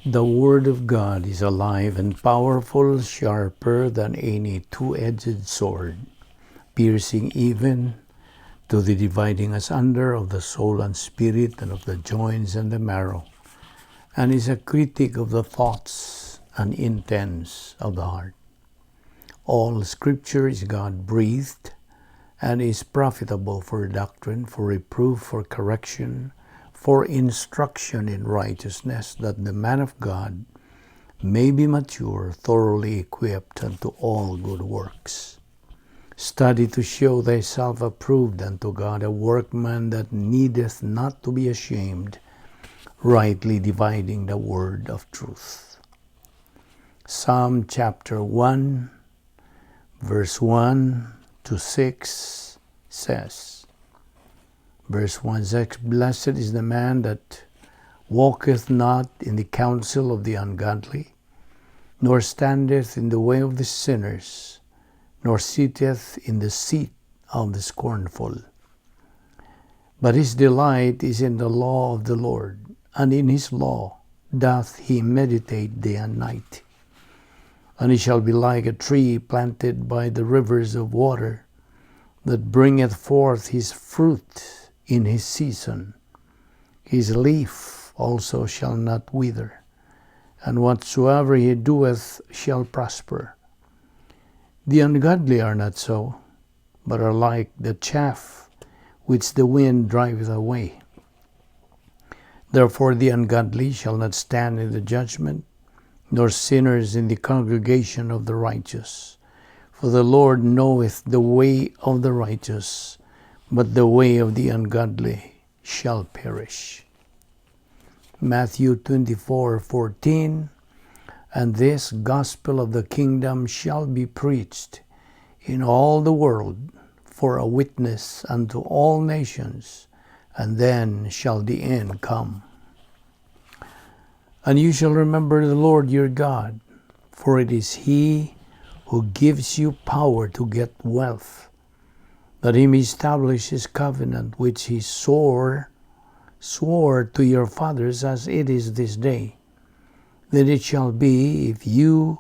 The Word of God is alive and powerful, sharper than any two-edged sword, piercing even to the dividing asunder of the soul and spirit and of the joints and the marrow, and is a critic of the thoughts and intents of the heart. All Scripture is God-breathed and is profitable for doctrine, for reproof, for correction, for instruction in righteousness, that the man of God may be mature, thoroughly equipped unto all good works. Study to show thyself approved unto God, a workman that needeth not to be ashamed, rightly dividing the word of truth. Psalm chapter 1, verse 1 to 6 says, verse 1 says, "Blessed is the man that walketh not in the counsel of the ungodly, nor standeth in the way of the sinners, nor sitteth in the seat of the scornful. But his delight is in the law of the Lord, and in his law doth he meditate day and night. And he shall be like a tree planted by the rivers of water, that bringeth forth his fruit in his season. His leaf also shall not wither, and whatsoever he doeth shall prosper. The ungodly are not so, but are like the chaff which the wind driveth away. Therefore the ungodly shall not stand in the judgment, nor sinners in the congregation of the righteous. For the Lord knoweth the way of the righteous, but the way of the ungodly shall perish." Matthew 24:14, "And this gospel of the kingdom shall be preached in all the world for a witness unto all nations, and then shall the end come. And you shall remember the Lord your God, for it is He who gives you power to get wealth, that He may establish His covenant which He swore to your fathers, as it is this day. Then it shall be, if you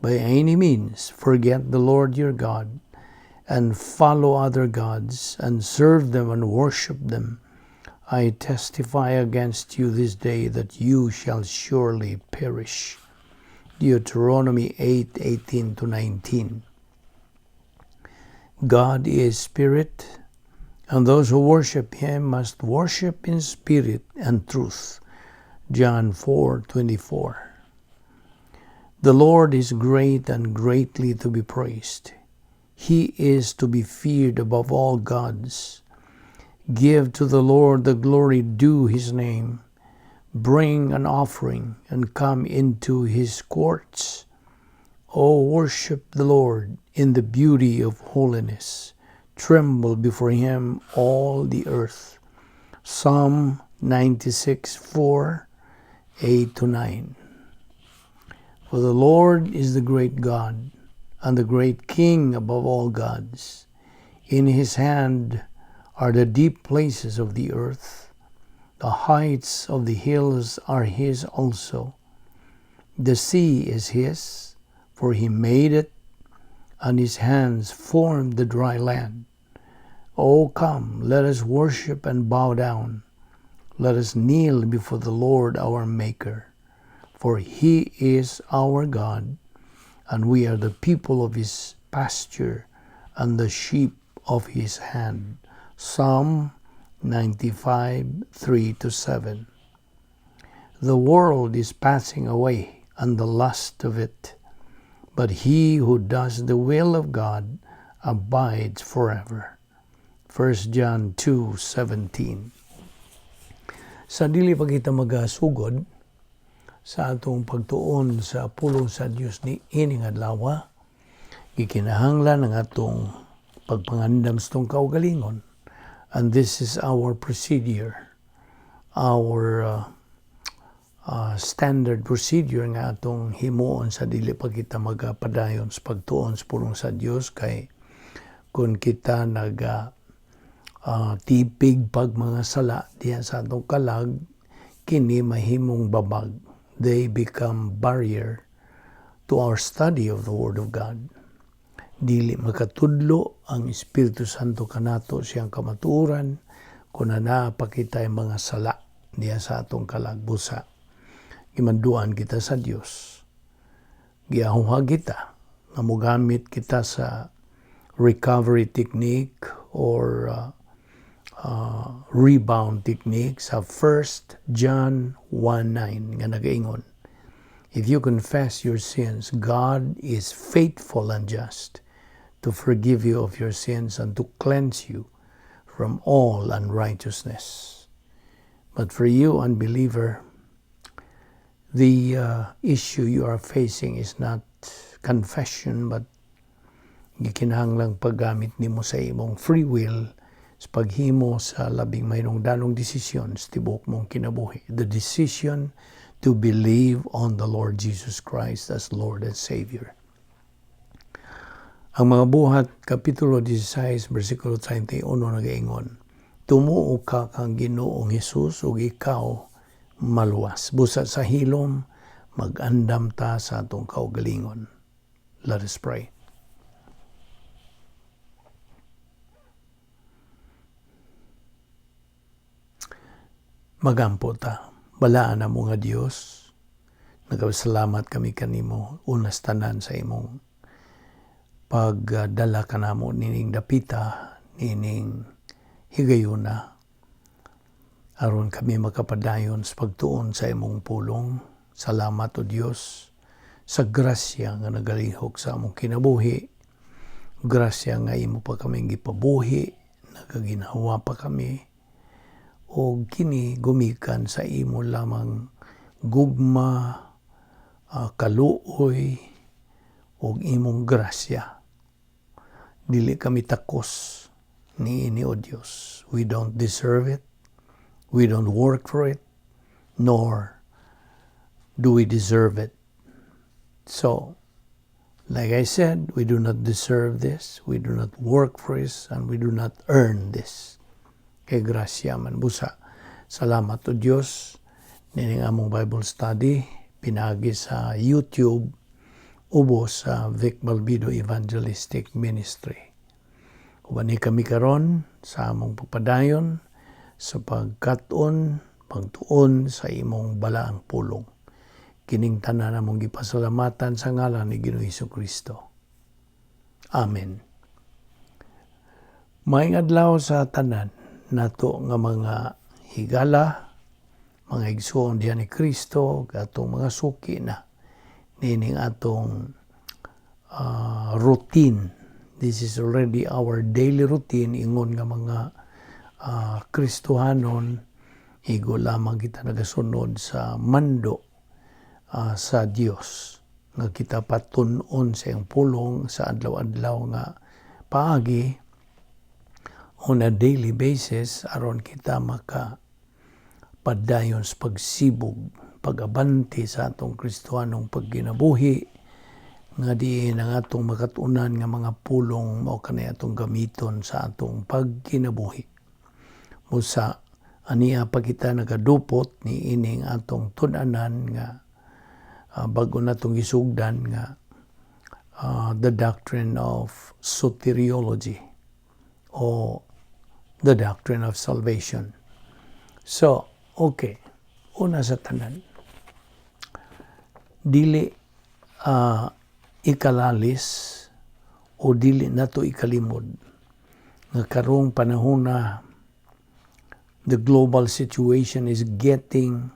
by any means forget the Lord your God, and follow other gods, and serve them and worship them, I testify against you this day that you shall surely perish." Deuteronomy 8:18 to 19. God is spirit, and those who worship Him must worship in spirit and truth. John 4:24. The Lord is great and greatly to be praised. He is to be feared above all gods. Give to the Lord the glory due His name. Bring an offering and come into His courts. O worship the Lord in the beauty of holiness. Tremble before Him, all the earth. Psalm 96:4, 8 to 9. For the Lord is the great God and the great King above all gods. In His hand are the deep places of the earth. The heights of the hills are His also. The sea is His, for He made it, and His hands formed the dry land. O come, let us worship and bow down. Let us kneel before the Lord our Maker. For He is our God, and we are the people of His pasture and the sheep of His hand. Psalm 95, 3 to 7. The world is passing away, and the lust of it, but he who does the will of God abides forever. 1 John 2:17. Sa dili pa kita magasugod sa atong pagtuon sa pulong sa Dios ni ining adlaw, gikinahanglan ang atong pagpangandam sa atong kaugalingon. And this is our procedure, our standard procedure nga atong himuon sa dili pa kita magapadayon sa pagtuon sa pulong sa Dios, kay kung kita naga tipig pag mga sala diha sa atong kalag, kini mahimong babag. They become barrier to our study of the Word of God. Dili makatudlo ang Espiritu Santo kanato sa iyang kamatuoran kung naa pa kita'y mga sala diha sa atong kalag. Busa gimanduan kita sa Dios. Giahuha kita nga mogamit kita sa recovery technique or rebound technique sa 1 John 1:9 nga nagaingon, "If you confess your sins, God is faithful and just to forgive you of your sins and to cleanse you from all unrighteousness." But for you, unbeliever, the issue you are facing is not confession but gikinahanglang paggamit nimo sa imong free will sa paghimo sa labing mahinungdanong desisyon sa tibuok mong kinabuhi. The decision to believe on the Lord Jesus Christ as Lord and Savior. Ang Mga Buhat, Kapitulo 16, versikulo 31 nagaingon, "Tumuo ka kang Ginoong Hesus ug ikaw maluwas." Busa sa hilom, mag-andam ta sa atong kaugalingon. Let us pray. Magampo ta. Balaan na mo nga Dios. Nagapasalamat kami kanimo unas tanan sa imong pagdala kanamo nining dapita, nining higayuna, aron kami makapadayon sa pagtuon sa imong pulong. Salamat, O Dios, sa grasya nga nagalihok sa among kinabuhi. Grasya nga imo pa kami gipabuhi, nagaginhawa pa kami. O kini gumikan sa imo lamang gugma, kaluoy, ug imong grasya. Dili kami takos niini, O Dios. We don't deserve it. We don't work for it, nor do we deserve it. So, like I said, we do not deserve this, we do not work for this, and we do not earn this. Kay grasya man. Busa, salamat, O Dios, nining among Bible study, pinagi sa YouTube, ubos sa Vic Balbido Evangelistic Ministry. Uban ni kami karon sa among pagpadayon sa pagkat-on, pagtuon sa imong balaang pulong. Kining tanan among gipasalamatan sa ngalan ni Ginoong Kristo. Amen. Maayong adlaw sa tanan nato nga mga higala, mga igsuon diha ni Kristo, atong mga suki na nining atong routine. This is already our daily routine ingon nga mga Kristohanon, igo lamang kita nagasunod sa mando sa Dios nga kita patun-on sa iyang pulong sa adlaw-adlaw nga paagi on a daily basis aron kita maka padayon sa pagsibog, pag-abante sa atong Kristohanong pagginabuhi nga diin ang atong makatunan nga mga pulong mao kanay atong gamiton sa atong pagkinabuhi. Busa ania pa kita nagadupot ni ining atong tun-anan nga bag-o natong gisugdan nga the doctrine of soteriology o the doctrine of salvation. So, okay. Una sa tanan, dili ikalalis o dili nato ikalimod nga karong panahon na the global situation is getting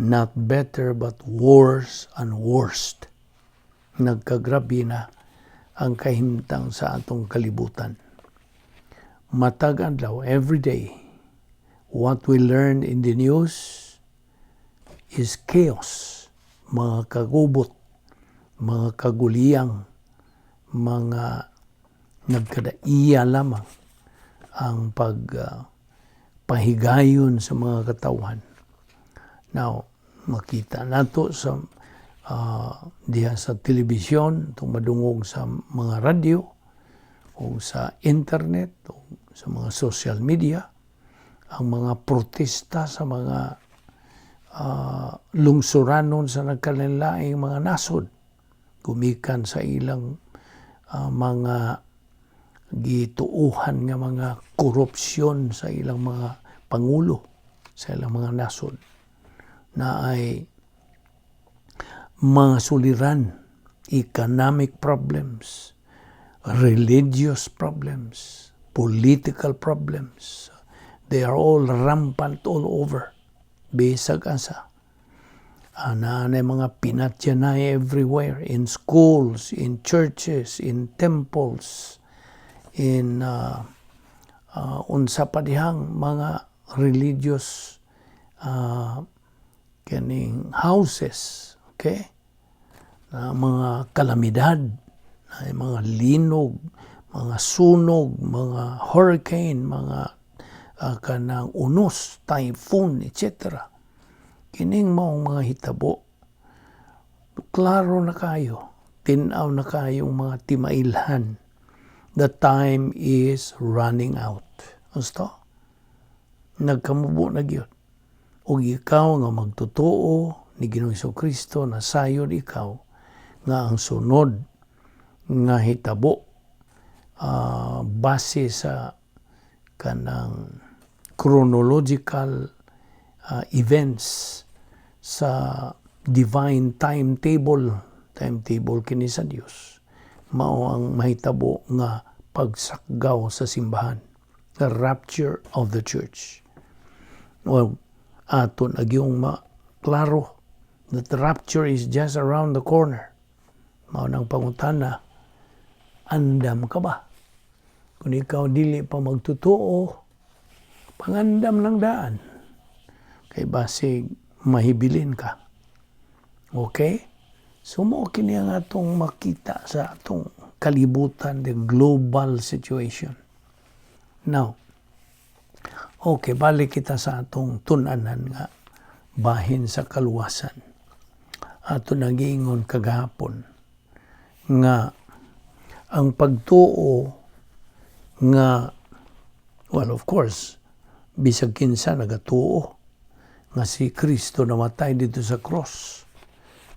not better but worse and worst. Nagkagrabe na ang kahimtang sa atong kalibutan. Matag adlaw, every day, what we learn in the news is chaos. Mga kagubot, mga kaguliyang, mga nagkadaiya lamang ang pag pahigayon sa mga katawhan. Now, makita nato sa diha sa telebisyon, itong madungog sa mga radyo, o sa internet, o sa mga social media, ang mga protesta sa mga lungsuranon sa nagkalainlaing mga nasod gumikan sa ilang mga gituuhan nga mga korupsyon sa ilang mga pangulo sa ilang mga nasod na ay mga suliran, economic problems, religious problems, political problems. They are all rampant all over. Bisag asa. Ana na mga pinatyanay everywhere, in schools, in churches, in temples, in unsa pa dihang mga religious kining houses, okay? Na mga kalamidad, na mga linog, mga sunog, mga hurricane, mga kanang unos, typhoon, etc. Kining maong mga hitabo, klaro na kayo, tin-aw na kayong mga timailhan. The time is running out. Gusto? Nagkamubo na gyud. Ug ikaw nga magtotoo ni Ginoong Kristo, nasayod ikaw nga ang sunod nga hitabo base sa kanang chronological events sa divine timetable, timetable kini sa Dios, mao ang mahitabo nga pagsakgaw sa simbahan, the rapture of the church. Well, aton agyong maklaro that the rapture is just around the corner. Mao nang pangutana, andam ka ba? Kung ikaw dili pa magtotoo, pangandam ng daan. Kay basig mahibilin ka. Okay? So mao kini ang atong makita sa atong kalibutan, the global situation. Now, okay, balik kita sa atong tun-anan nga bahin sa kaluwasan. Ato nagiingon kagahapon nga ang pagtuo nga, well, of course, bisag kinsa nagatuo nga si Kristo namatay dito sa cross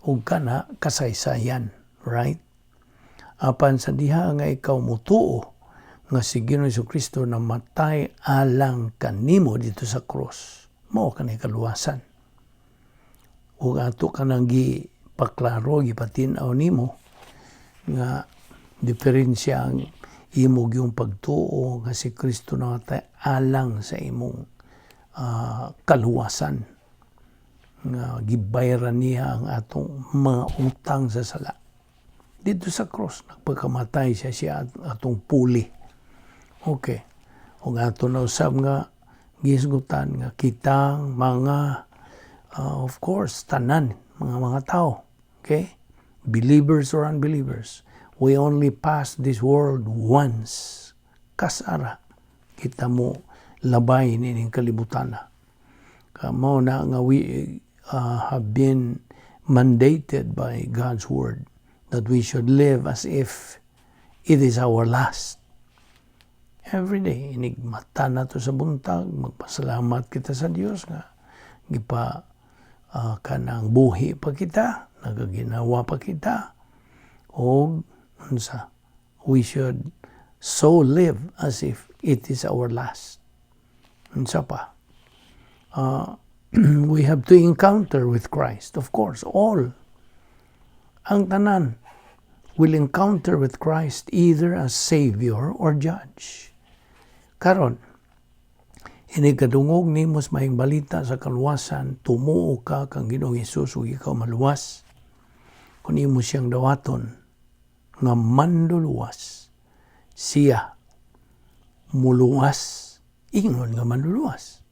ug kana kasaysayan, right? Apan sa diha nga ikaw mutuo nga si Ginoong Kristo namatay alang kanimo dito sa cross, mao kanay kaluwasan. Ug ato kanang gipaklaro, gipatin-aw nimo nga diferensya ang imo gyung pagtuo nga si Kristo namatay alang sa imong kaluwasan, nga gibayaran niya ang atong mga utang sa sala dito sa cross. Nagpagkamatay siya, siya atong puli. Okay, ug ato na usab nga gisgutan nga kitang mga of course, tanan mga tao, okay, believers or unbelievers, we only pass this world once. Kasara kita mo labay nining kalibutan na kamo na nga we have been mandated by God's word that we should live as if it is our last. Every day, inigmata na to sa buntag, magpasalamat kita sa Dios nga gipa kanang buhi pa kita, nagaginawa pa kita, og unsa, we should so live as if it is our last. Unsa pa? We have to encounter with Christ. Of course, all. Ang tanan will encounter with Christ either as Savior or Judge. Karon, inig kadungog nimo sa maayong balita sa kaluwasan, tumuo ka kang Ginoong Hesus ug ikaw maluwas. Kung imo siyang dawaton nga manluluwas, siya muluwas, ingon nga manluluwas.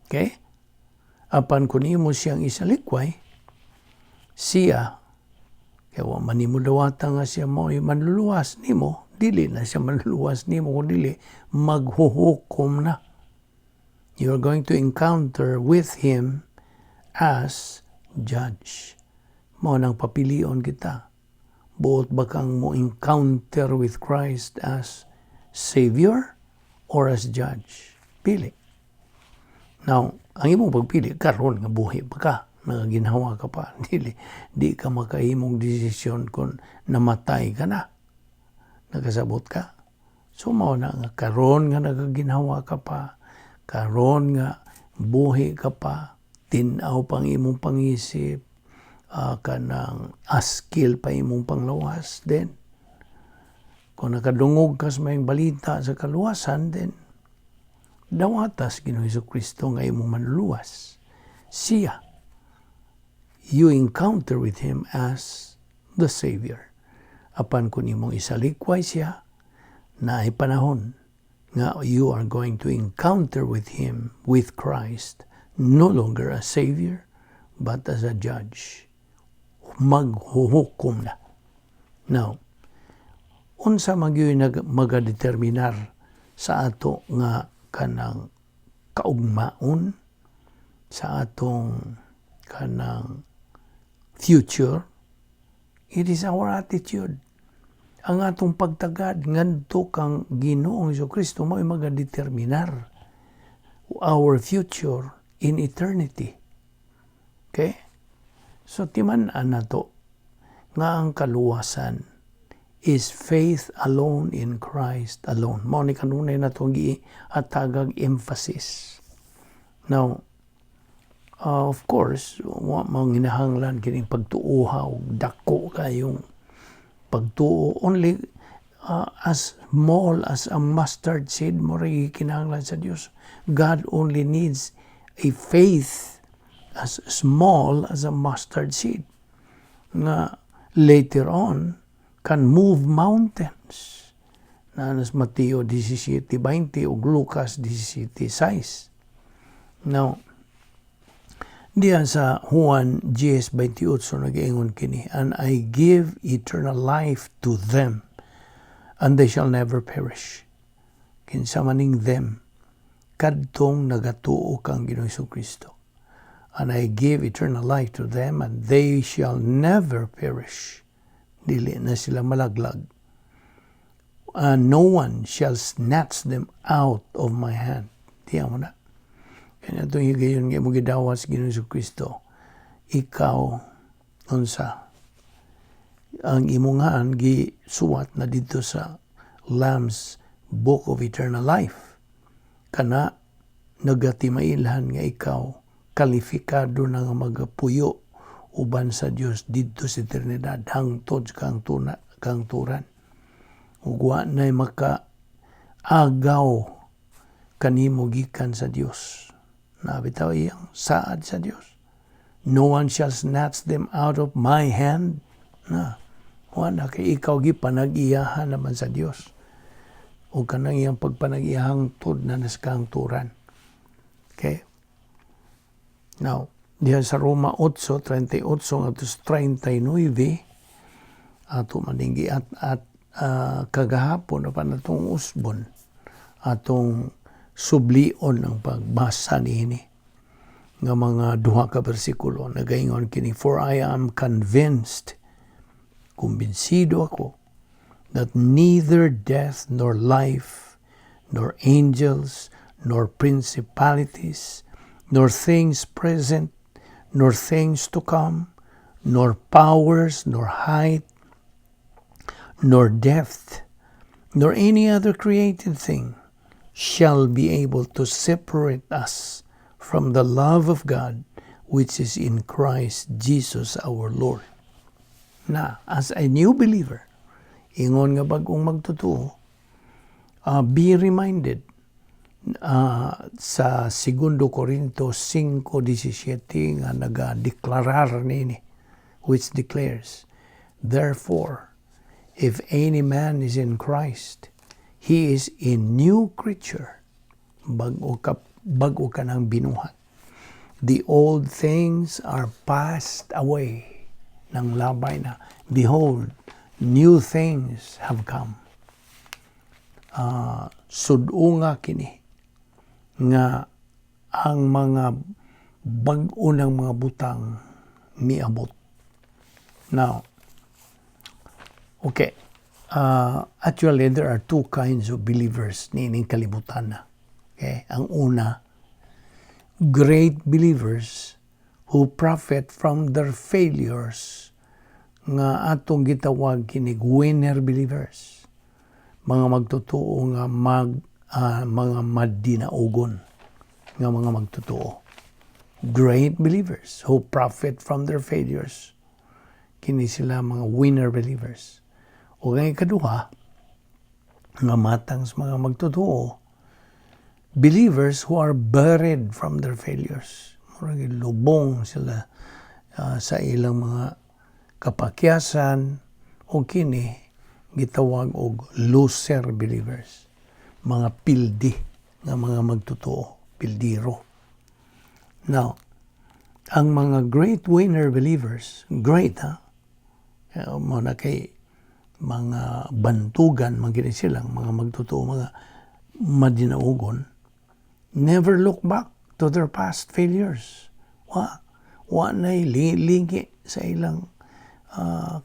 Okay? Apan kung imo siyang isalikway, siya, kaya wa man nimo dawata nga siya mo'y manluluwas nimo, dili na siya manluluwas nimo, kung dili, maghuhukom na. You are going to encounter with him as judge. Mao nang papilion kita. Buot ba kang mo encounter with Christ as Savior or as judge? Pili. Now, ang imong pagpili karon nga buhi pa ka, Nagaginhawa ka pa. Dili, di ka makahimong desisyon kung namatay ka na. Nakasabot ka? So mao na nga karon nga nagaginhawa ka pa, karon nga buhi ka pa, tin-aw pang imong pangisip, kanang askil pa imong panglawas, then kung nakadungog ka sa maayong balita sa kaluwasan, then dawata sa Ginoong Kristo nga imong manluluwas. Siya, you encounter with Him as the Savior. Apan kung imong isalikway siya, naay panahon nga you are going to encounter with Him, with Christ, no longer as Savior, but as a judge. Maghuhukom na. Now, unsa man gyud magadeterminar sa ato nga kanang kaugmaon sa atong kanang future? It is our attitude, ang atong pagtagad ngadto kang Ginoong Kristo mao magadeterminar our future in eternity. Okay, so timan-an nato nga ang kaluwasan is faith alone in Christ alone. Mao ni kanunay natong gihatagag emphasis. Now, of course, wa manginahanglan kining pagtuoha og dako kayong pagtuo. Only as small as a mustard seed mo rin kinahanglan sa Dios. God only needs a faith as small as a mustard seed nga later on can move mountains. Naa sa Mateo 17:20 ug Lucas 17:6. Now, diyan sa Juan 10:28 nag-ingon kini, "And I give eternal life to them, and they shall never perish." Kinsa maning them? Kadtong nagatuo kang Ginoong Kristo. "And I give eternal life to them, and they shall never perish." Dili na sila malaglag. "And no one shall snatch them out of my hand." Diya mo na. Kaya itong higayon nga mo gidawas Ginoong Kristo, ikaw unsa ang imong ngan gisuwat na dito sa Lamb's Book of Eternal Life. Kana nagatimailhan nga ikaw kalifikado na nga magapuyo uban sa Dios didto sa eternidad hangtod kang tuna kang turan ug wa nay maka agaw kanimo gikan sa Dios na bitaw iyang saad sa Dios. "No one shall snatch them out of my hand." Na wa na kay ikaw gipanag-iyahan naman sa Dios o kanang iyang pagpanag-iyahang tud na nas turan. Okay, now, diha sa Roma 8:38 ngadto sa 39, ato maning at kagahapon pa natong usbon, atong sublion ang pagbasa niini nga mga duha ka bersikulo. Nagaingon kini, "For I am convinced," kumbinsido ako, "that neither death nor life nor angels nor principalities nor things present nor things to come nor powers nor height nor depth nor any other created thing shall be able to separate us from the love of God which is in Christ Jesus our Lord." Na, as a new believer, ingon nga bag-ong magtotoo, be reminded sa Segundo Corinto 5:17 nga naga-deklarar nini, which declares, "Therefore, if any man is in Christ, he is a new creature." Bag-o ka ng binuhat. "The old things are passed away." Nang labay na. "Behold, new things have come." Sud-unga kini nga ang mga bag-o ng mga butang miabot. Now, okay. Actually, there are two kinds of believers niining kalibutan na. Okay? Ang una, great believers who profit from their failures nga atong gitawag kinig winner believers. Mga magtotoo nga mga madinaugon nga mga magtotoo. Great believers who profit from their failures. Kini sila mga winner believers. O ang ikaduha nga matang sa mga magtotoo, believers who are buried from their failures. Murag lubong sila sa ilang mga kapakyasan o kini gitawag og loser believers. Mga pildi nga mga magtotoo, pildiro. Now, ang mga great winner believers, great ha, mao na kay mga bantugan man gini silang mga magtotoo, mga madinaugon, never look back to their past failures. Wa na'y lingi sa ilang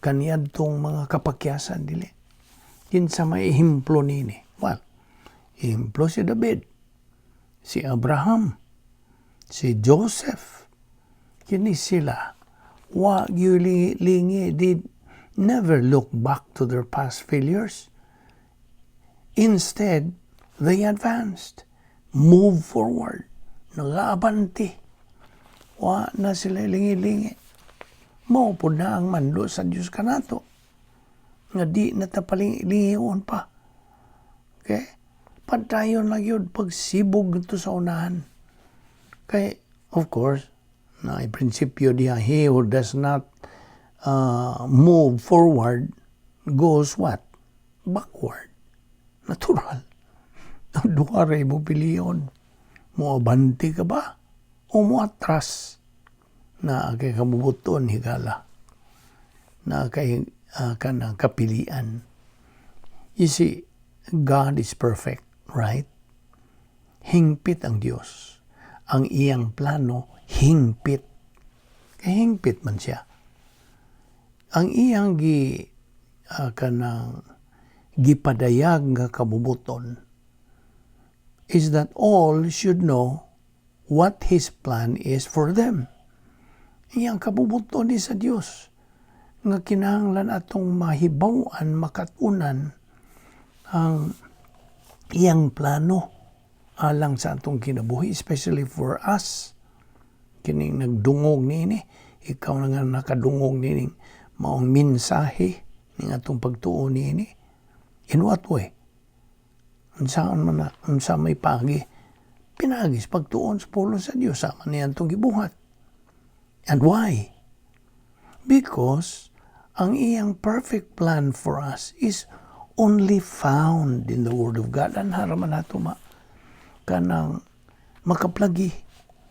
kaniadtong mga kapakyasan, dili. Kinsa may ehemplo nini? Well, ehemplo si David, si Abraham, si Joseph. Kini sila, wa gyud lingi, did never look back to their past failures. Instead, they advanced, move forward, nagaabante. Wa na sila lingi-lingi. Mao pod na ang mando sa Diyos kanato nga di na ta palingi-lingion pa. Okay? Padayon lang yun pagsibog nito sa unahan. Kay, of course, na prinsipyo diha, he who does not move forward goes what? Backward. Natural. Ang duha ra mo pilion. Moabante ka ba? O mo atras? Na kay kabubuton higala. Na kay kanang kapilian. You see, God is perfect, right? Hingpit ang Dios. Ang iyang plano, hingpit. Kay hingpit man siya. Ang iyang gi kanang gipadayag nga kabubuton is that all should know what His plan is for them. Iyang kabubuton ni sa Dios nga kinahanglan atong mahibaw-an, makatunan ang iyang plano alang sa atong kinabuhi, especially for us kining nagdungog niini. Ikaw na nga nakadungog nining maong mensahe ning atong pagtuo niini, in what way, unsaon man na, unsa may pagi? Pinaagi sa pagtuon sa pulong sa Dios sama niya atong gibuhat. And why? Because ang iyang perfect plan for us is only found in the Word of God. Anha ra man nato ma kanang makaplagi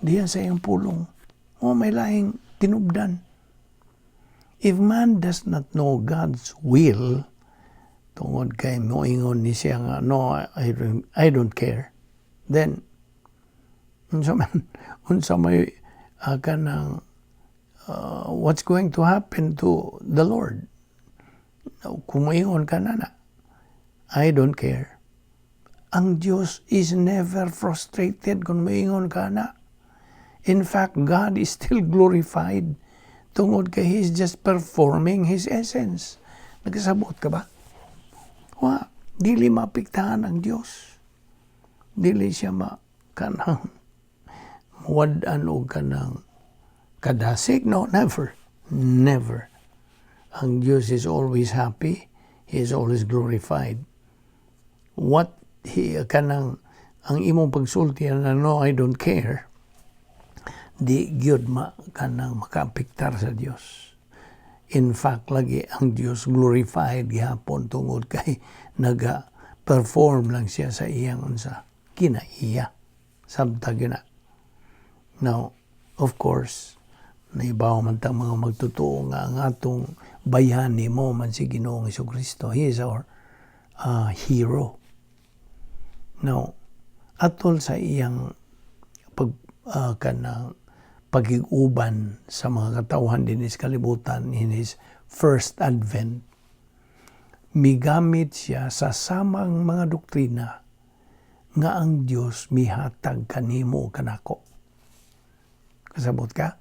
diya sa iyang pulong. O may lahing tinubdan. If man does not know God's will, tungod kay moingon ni siya nga, "No, I don't care," then, unsa may kanang what's going to happen to the Lord? Kung moingon ka na na, "I don't care." Ang Diyos is never frustrated kung moingon ka na. In fact, God is still glorified tungod kay He's just performing His essence. Nagkasabot ka ba? Wa, dili maapektahan ang Diyos. Dili siya ma kanang muwad-an og kanang kadasig. No, never. Never. Ang Diyos is always happy. He is always glorified. What he kanang ang imong pagsulti na, "No, I don't care," di gyud ma kanang makaapektar sa Dios. In fact, lagi ang Dios glorified gihapon tungod kay naga perform lang siya sa iyang unsa kinaiya. Sabta gyud na. Now, of course, naibaw man tang mga magtotoo nga ang atong bayani mao man si Ginoong Kristo. He is our hero. Now, atol sa iyang pag kanang pagig-uban sa mga katawhan din sa kalibutan in his first advent, migamit siya sa samang mga doktrina nga ang Dios mihatag kanimo kanako. Kasabot ka?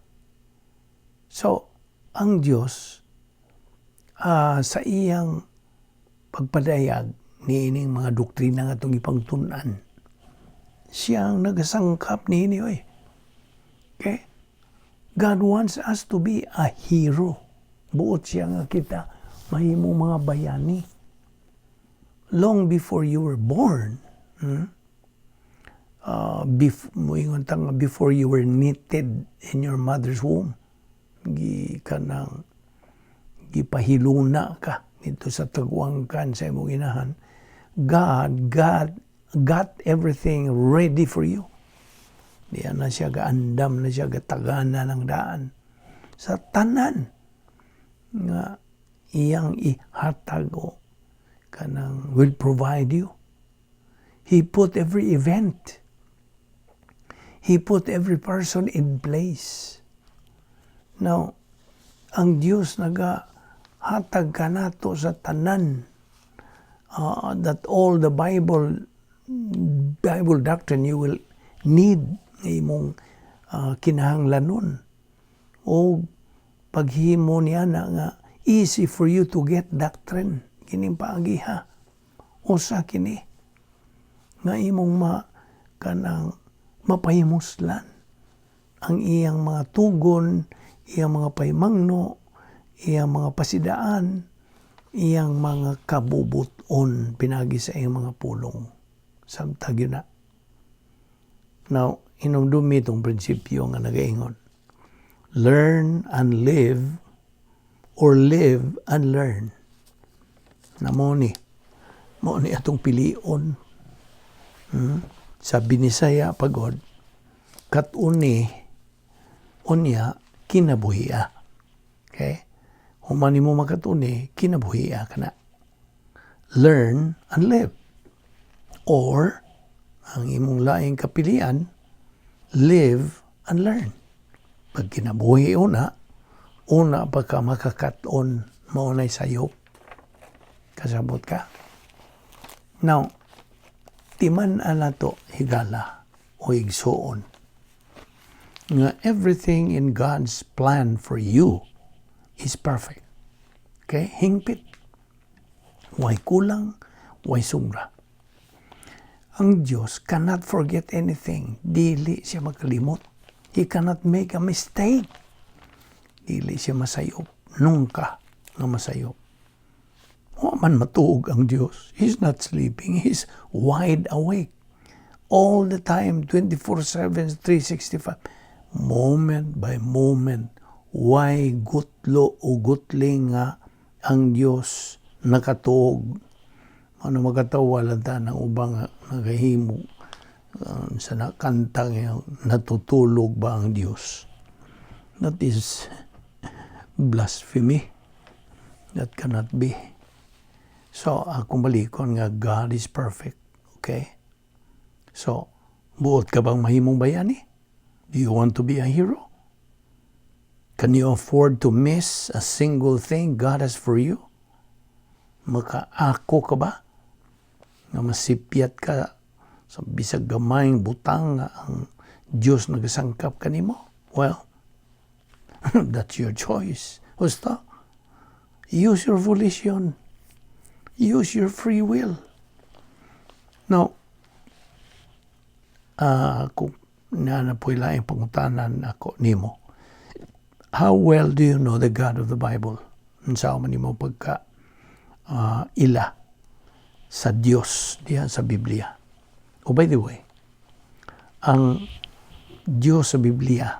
So, ang Dios sa iyang pagpadayag niining mga doktrina nga atong ipangtun-an, siya ang nagasangkap niini oy. Okay? God wants us to be a hero. Buot siya nga kita mahimo mga bayani. Long before you were born, moingon ta nga before you were knitted in your mother's womb, gi kanang gipahiluna ka didto sa tagwangkan sa imong inahan, God got everything ready for you. Diya na siya gaandam na siya, gatagana ng daan sa tanan nga iyang ihatag o kanang will provide you. He put every event. He put every person in place. Now, ang Dios nagahatag kanato sa tanan that all the Bible doctrine you will need nga imong kinahanglanon o paghimo niya na nga easy for you to get doctrine kining paagiha usa kini nga imong ma kanang mapahimuslan ang iyang mga tugon, iyang mga pahimangno, iyang mga pasidaan, iyang mga kabubuton pinagi sa iyang mga pulong. Samtag yun na. Now, hinumdumi itong prinsipyo nga nagaingon. Learn and live or live and learn. Na mo ni atong pilion. Sa Binisaya pagod, katuni unya kinabuhia. Okay? Human mo makatuni, kinabuhia ka na. Learn and live. Or, ang imong laing kapilian, live and learn. Pag kinabuhi una, una pa ka makakaton, mao na'y sayop. Kasabot ka? Now, timan-an nato, higala o igsuon, nga everything in God's plan for you is perfect. Okay? Hingpit. Way kulang, way sobra. Ang Diyos cannot forget anything. Dili siya makalimot. He cannot make a mistake. Dili siya masayop. Nunca nga masayop. Wa man matuog ang Diyos. He's not sleeping. He's wide awake. All the time, 24/7, 365. Moment by moment, way gutlo o gutling nga ang Diyos nakatuog. Ano makatawa lang ta ng ubang nagahimo sa nakanta nga natutulog ba ang Diyos? That is blasphemy. That cannot be. So, akong balikon nga God is perfect. Okay? So, buot ka bang mahimong bayani? Do you want to be a hero? Can you afford to miss a single thing God has for you? Makaako ka ba? Nga masipyat ka sa bisag gamayng butang nga ang Diyos nagasangkap kanimo? Well, that's your choice. Husto? Use your volition. Use your free will. Now, kung na na po'y laing pangutanan ako nimo, how well do you know the God of the Bible? Unsa man nimo pagka ila sa Dios diha sa Biblia? Oh, by the way, ang Dios sa Biblia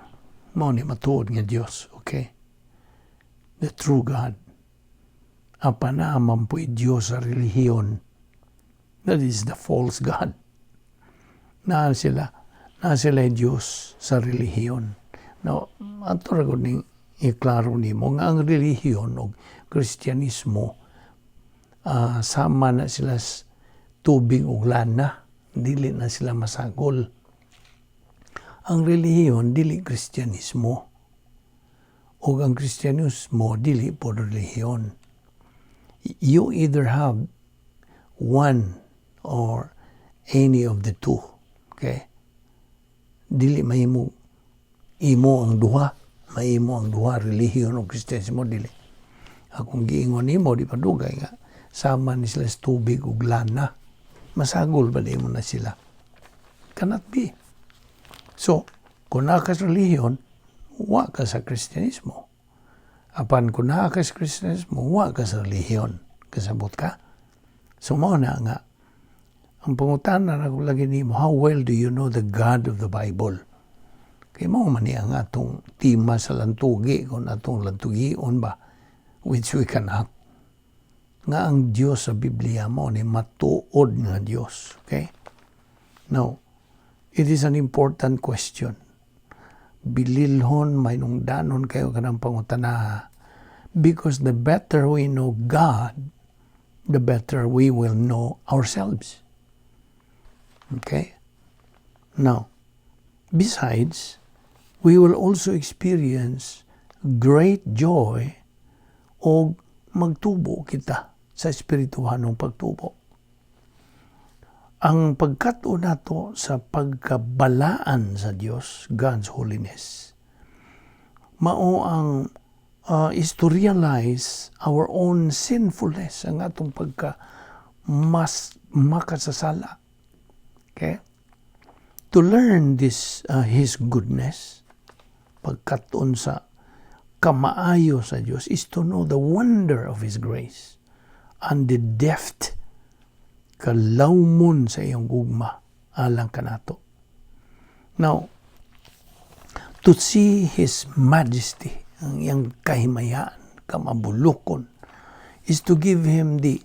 mao ni matuod nga Dios, okay? The true God. Apan naa man po'y Dios sa relihiyon. That is the false God. Naa sila Dios sa relihiyon. Now, ato ra gud ning iklaro nimo nga ang relihiyon og Kristyanismo, sama na sila tubig ug lana, dili na sila masagol. Ang relihiyon dili Kristyanismo ug ang Kristyanismo dili pod relihiyon. You either have one or any of the two. Okay? Dili mahimo imo ang duha. Mahimo ang duha, relihiyon o Kristyanismo, dili. Akong giingon nimo di pa dugay nga sama ni sila sa tubig ug lana. Masagol ba nimo na sila? Cannot be. So, kung naa ka sa relihiyon, wa ka sa Kristyanismo. Apan kung naa ka sa Kristyanismo, wa ka sa relihiyon. Kasabot ka? So, mao na nga, ang pangutana na ko lagi nimo, how well do you know the God of the Bible? Kay mao man ni ang atong tema sa lantugi, kung atong lantugion ba, which we cannot. Nga ang Diyos sa Biblia mao ni matuod nga Diyos. Okay? Now, it is an important question. Bililhon, mahinungdanon kaayo kanang pangutana, because the better we know God, the better we will know ourselves. Okay? Now, besides, we will also experience great joy o magtubo kita sa espirituhanong pagtubo. Ang pagkat-on nato sa pagkabalaan sa Dios, God's holiness, mao ang is to realize our own sinfulness, ang atong pagka mas makasasala. Okay? To learn this, His goodness, pagkat-on sa kamaayo sa Dios, is to know the wonder of His grace and the depth, kalawmon sa iyang gugma alang kanato. Now, to see His majesty, ang iyang kahimayaan, kamabulokon, is to give Him the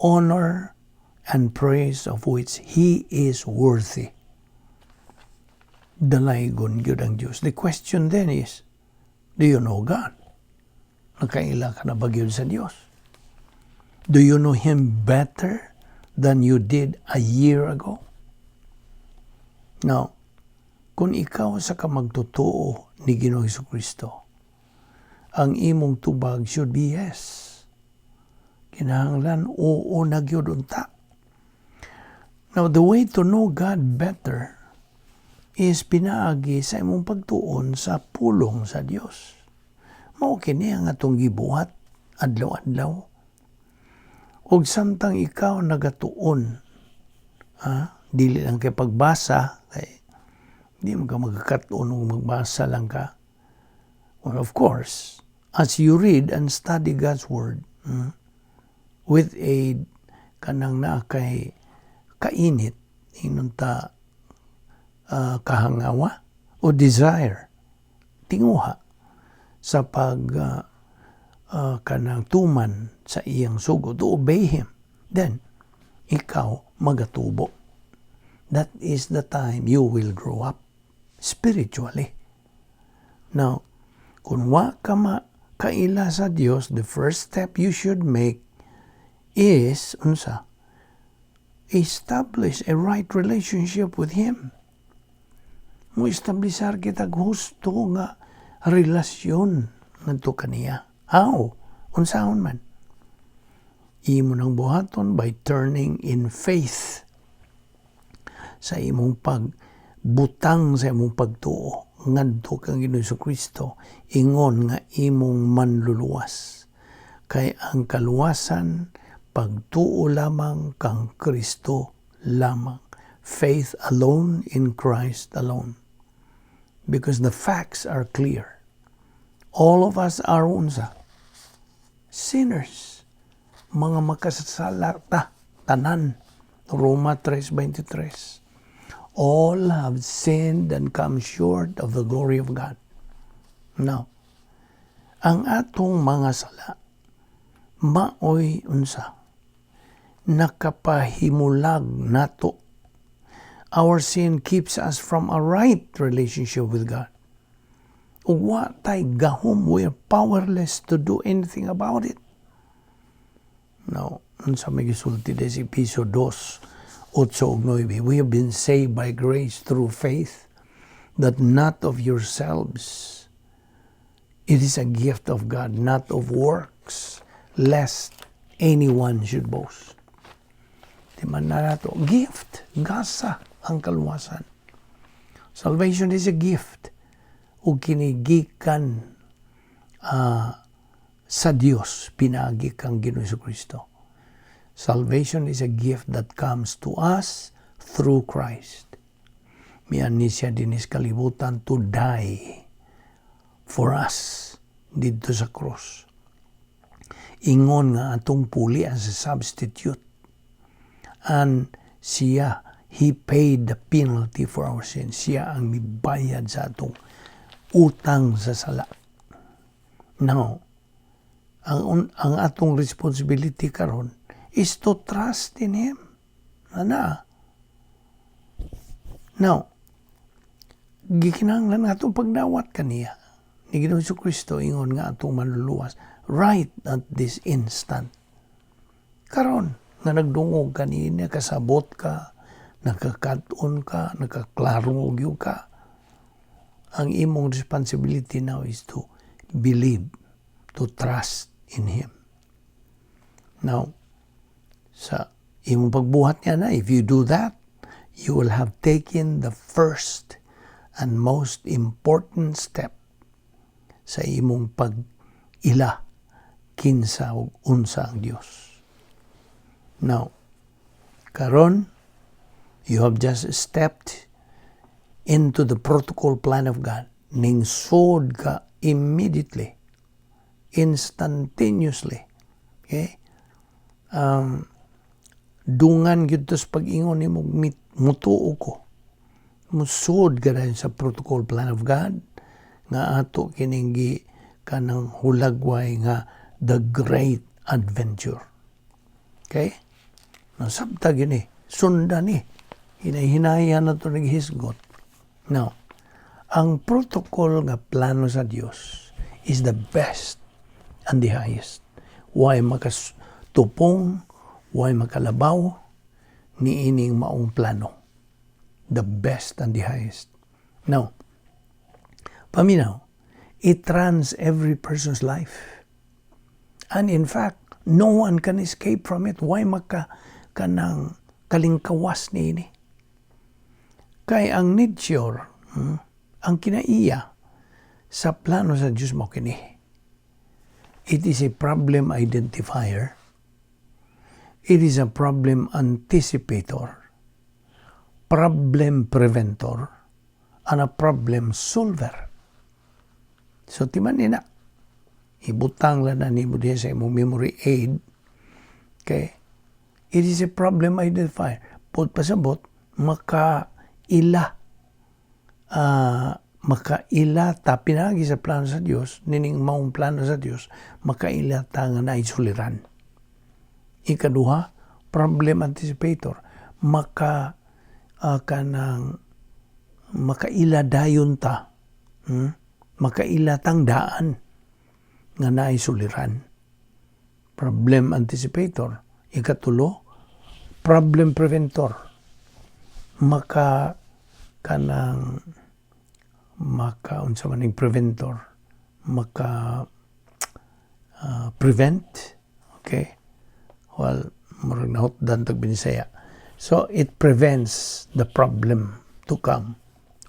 honor and praise of which He is worthy. Dalaygon gyud ang Dios. The question then is, do you know God? Nakaila ka na ba gyud sa Dios? Do you know Him better than you did a year ago? Now, kung ikaw usa ka magtotoo ni Ginoong Kristo, ang imong tubag should be yes. Kinahanglan oo na gyud unta. Now, the way to know God better is pinaagi sa imong pagtuon sa pulong sa Dios. Mao kini ang atong gibuhat adlaw-adlaw. Ug samtang ikaw nagatuon, ha, dili lang kay pagbasa, kay di man ka magkakat-on ug magbasa lang ka. Well, of course, as you read and study God's Word, with a kanang naa kay kainit, ingon ta kahangawa o desire, tinguha sa pag kanang tuman sa iyang sugo, to obey Him, then ikaw magatubo. That is the time you will grow up spiritually. Now, kung wa ka makaila sa Dios, the first step you should make is unsa? Establish a right relationship with Him. Mo establisar kita husto nga relasyon ngadto kaniya. How? Unsaon man? Imo nang buhaton by turning in faith sa imong pagbutang sa imong pagtuo ngadto kang Ginoong Kristo ingon nga imong manluluwas. Kay ang kaluwasan, pagtuo lamang kang Kristo lamang. Faith alone in Christ alone. Because the facts are clear. All of us are unsa? Sinners. Mga makasasala ta, tanan. Roma 3:23. All have sinned and come short of the glory of God. Now, ang atong mga sala, maoy unsa? Nakapahimulag nato. Our sin keeps us from a right relationship with God. Ug wa tay gahom, we are powerless to do anything about it. Now, unsa may gisulti sa Epeso 2, 8 ug 9, we have been saved by grace through faith, that not of yourselves. It is a gift of God, not of works, lest anyone should boast. Di man na nato, gift, gasa ang kaluwasan. Salvation is a gift. Ug kini gikan sa Dios pinaagi kang Ginoo Kristo. Salvation is a gift that comes to us through Christ. Mianhi siya dinhi sa kalibutan to die for us didto sa cross. Ingon nga atong puli as a substitute. And siya, he paid the penalty for our sins. Siya ang mibayad sa atong utang sa sala. Now, ang atong responsibility karon is to trust in Him. Ana. Now, gikinahanglan nga atong pagdawat kaniya ni Ginoong Kristo ingon nga atong manluluwas right at this instant. Karon nga nagdungog kanina, kasabot ka, nakakat-on ka, nakaklaro gyud ka. Ang imong responsibility now is to believe, to trust in Him. Now, sa imong pagbuhat niya na, if you do that, you will have taken the first and most important step sa imong pag-ila kinsa ug unsa ang Dios. Now, karon you have just stepped into the protocol plan of God. Ning sud ka immediately, instantaneously. Okay? Dungan gyud to sa pag-ingon nimo, mutuo ko. Musud ka dayon sa protocol plan of God nga ato kining gi kanang hulagway nga the great adventure. Okay? Nasabta gini, sundan ni. Hinay-hinayan na ito naghisgot. Now, ang protocol nga plano sa Dios is the best and the highest. Way makatupong, way makalabaw ni ining maong plano. The best and the highest. Now, paminaw, it runs every person's life. And in fact, no one can escape from it. Way maka kanang kalingkawas ni ini? Kay ang nature, ang kinaiya sa plano sa Diyos mo kini. It is a problem identifier. It is a problem anticipator, problem preventor, and a problem solver. So, timan ni na. Ibutang lang na nimo diha sa imong memory aid. Okay? It is a problem identifier. Pud pasabot, makaila makaila ta pinagi sa plano sa Dios, nining maong plano sa Dios, makaila ta nga naay suliran. Ikaduha, problem anticipator, maka kanang makaila dayon ta, Makaila tang daan nga naay suliran. Problem anticipator. Ikatulo, problem preventor. Maka kanang maka unsa man ning preventor, maka prevent, okay? Well, murag nahutdan tag Binisaya. So it prevents the problem to come.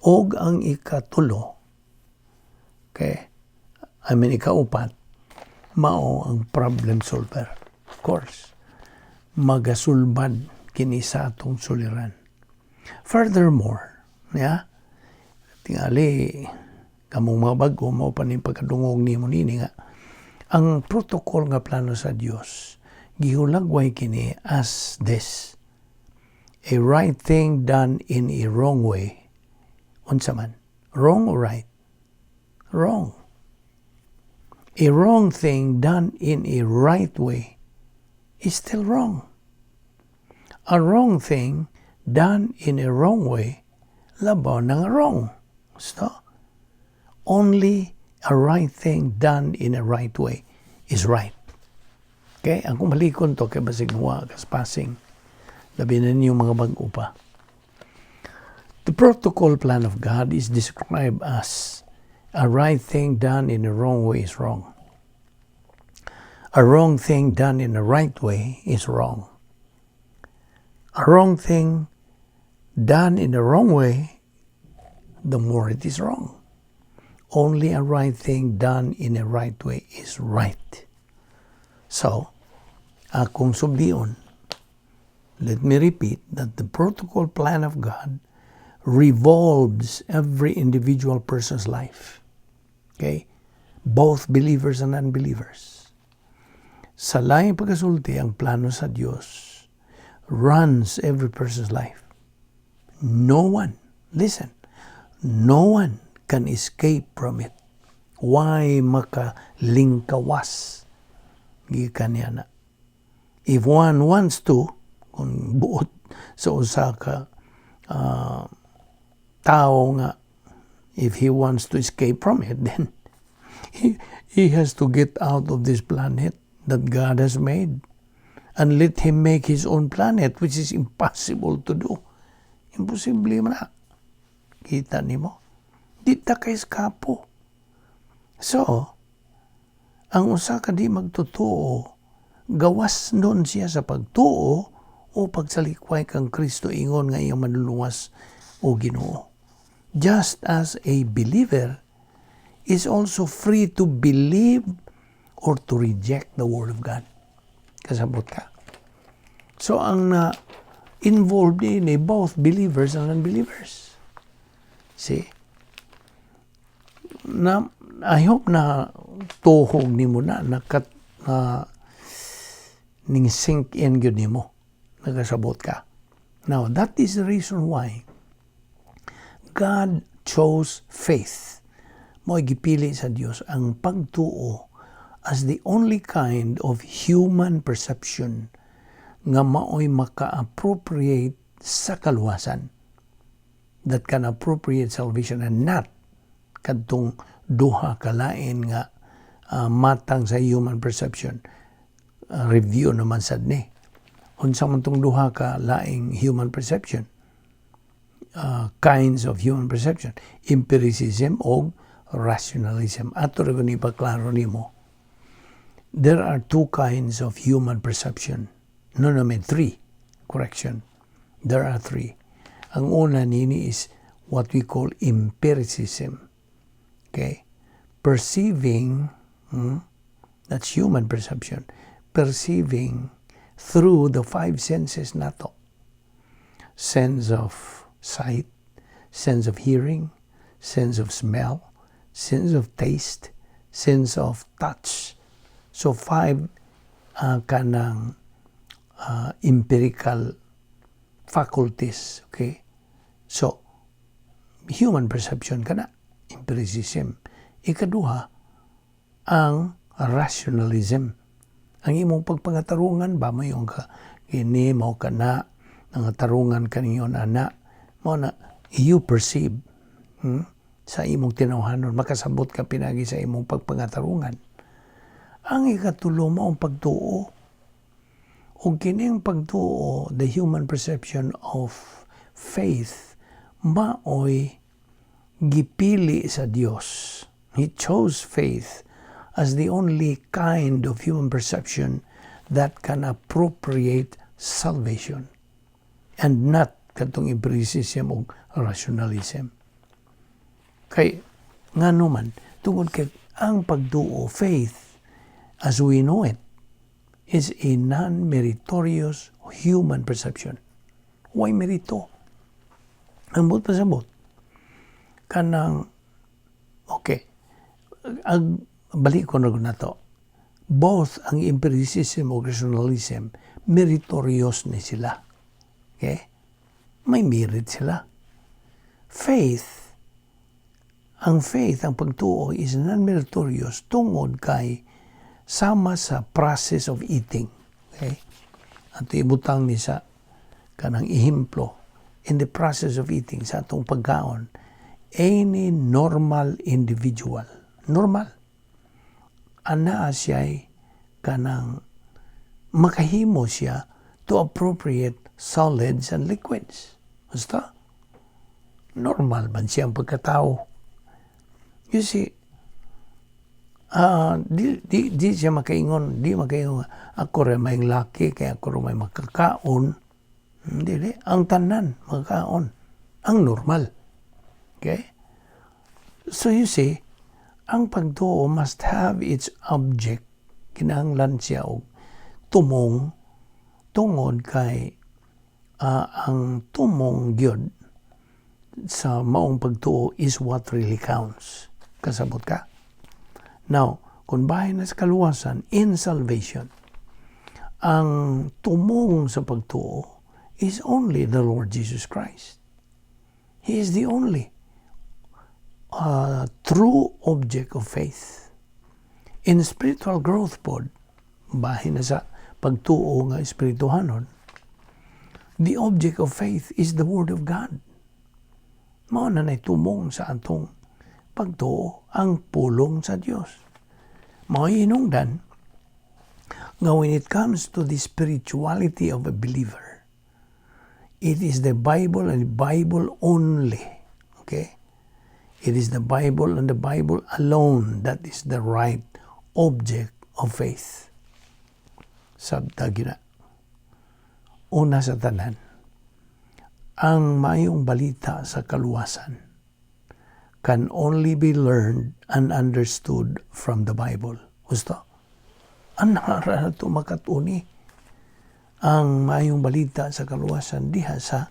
Og ang ikatulo, okay, I mean ikaupat, mao ang problem solver. Of course, magasulbad kini sa atong suliran. Furthermore, yeah, tingali kamong mga bago mao pa ni pagkadungog nimo nini nga ang protocol nga plano sa Dios gihulagway kini as this: a right thing done in a wrong way. Unsa man, wrong or right? Wrong. A wrong thing done in a right way is still wrong. A wrong thing done in a wrong way, labaw na nga wrong. So, only a right thing done in a right way is right. Okay? Ang kumalikon to kay basig muwa kas passing. Labi na ninyo mga bag-o pa. The protocol plan of God is described as a right thing done in the wrong way is wrong. A wrong thing done in the right way is wrong. A wrong thing done in the wrong way, the more it is wrong. Only a right thing done in a right way is right. So, akong sublion, let me repeat that the protocol plan of God revolves every individual person's life. Okay? Both believers and unbelievers. Sa laing pagkasulti, ang plano sa Dios runs every person's life. No one, listen, no one can escape from it. Way makalingkawas gikan niya na. If one wants to, kung buot sa usa ka tao nga, if he wants to escape from it, then he has to get out of this planet that God has made and let him make his own planet, which is impossible to do. Imposible man na. Kita nimo? Di ta ka-eskapo. So, ang usa ka di magtotoo, gawas nun siya sa pagtuo o pagsalikway kang Kristo ingon nga iyang Manluluwas o Ginoo. Just as a believer is also free to believe or to reject the Word of God. Kasabot ka? So ang na involved in both believers and unbelievers. See? Na, I hope na tuhog nimo na nakat na ning sink in gyud nimo. Nakasabot ka? Now, that is the reason why God chose faith. Mo gipili sa Dios ang pagtuo as the only kind of human perception nga maoy maka-appropriate sa kaluwasan, that can appropriate salvation and not kadtong duha kalain nga matang sa human perception. Review naman sad ni, unsa man tong duha ka laing human perception, kinds of human perception? Empiricism o rationalism. Ato ra ni ipaklaro nimo. There are two kinds of human perception. No, I mean three. Correction, there are three. Ang una nini is what we call empiricism, okay? Perceiving, that's human perception, perceiving through the five senses nato: sense of sight, sense of hearing, sense of smell, sense of taste, sense of touch. So five kanang empirical faculties, okay? So human perception kana, empiricism. Ikaduha, ang rationalism. Ang imong pagpangatarungan ba, mayon ka kini mo kana nangatarungan kaningon ana mo na you perceive, Sa imong tinawhanon, makasabot ka pinagi sa imong pagpangatarungan. Ang ikatulo mo ang pagtuo. Ug kining pagtuo, the human perception of faith, maoy gipili sa Dios. He chose faith as the only kind of human perception that can appropriate salvation and not katong empiricism o rationalism. Kay ngano man? Tungod kay ang pagtuo, faith as we know it, is a non-meritorious human perception. Way merito. Ang buot pasabot, kanang, okay, ang balik ko na nato, both ang empiricism o rationalism, meritorious ni sila. Okay? May merit sila. Faith, ang faith, ang pagtuo is non-meritorious tungod kay sama sa process of eating. Okay? Ato ibutang ni sa kanang ehemplo, in the process of eating, sa atong pagkaon, any normal individual, normal, anaa siya kanang makahimo siya to appropriate solids and liquids. Basta, normal man siya ang pagkatao. You see, di siya makaingon, di makaingon, "Ako rin may laki, kaya ako rin may makakaon." Hindi, di. Ang tanan, makakaon. Ang normal. Okay? So you see, Ang pagtuo must have its object. Kinahanglan siya og tumong tungod kay ang tumong gyud sa maong pagtuo is what really counts. Kasabot ka? Now, kung bahin na sa kaluwasan, in salvation, ang tumong sa pagtuo is only the Lord Jesus Christ. He is the only true object of faith. In spiritual growth pod, bahin na sa pagtuo nga espirituhanon, the object of faith is the Word of God. Mao na nay tumong sa atong pagtuo, ang pulong sa Dios. Mao hinungdan nga when it comes to the spirituality of a believer, it is the Bible and the Bible only. Okay? It is the Bible and the Bible alone that is the right object of faith. Sabta gina. Una sa tanan, ang maayong balita sa kaluwasan can only be learned and understood from the Bible. Gusto? Ana ra nato makat-on ang maayong balita sa kaluwasan diha sa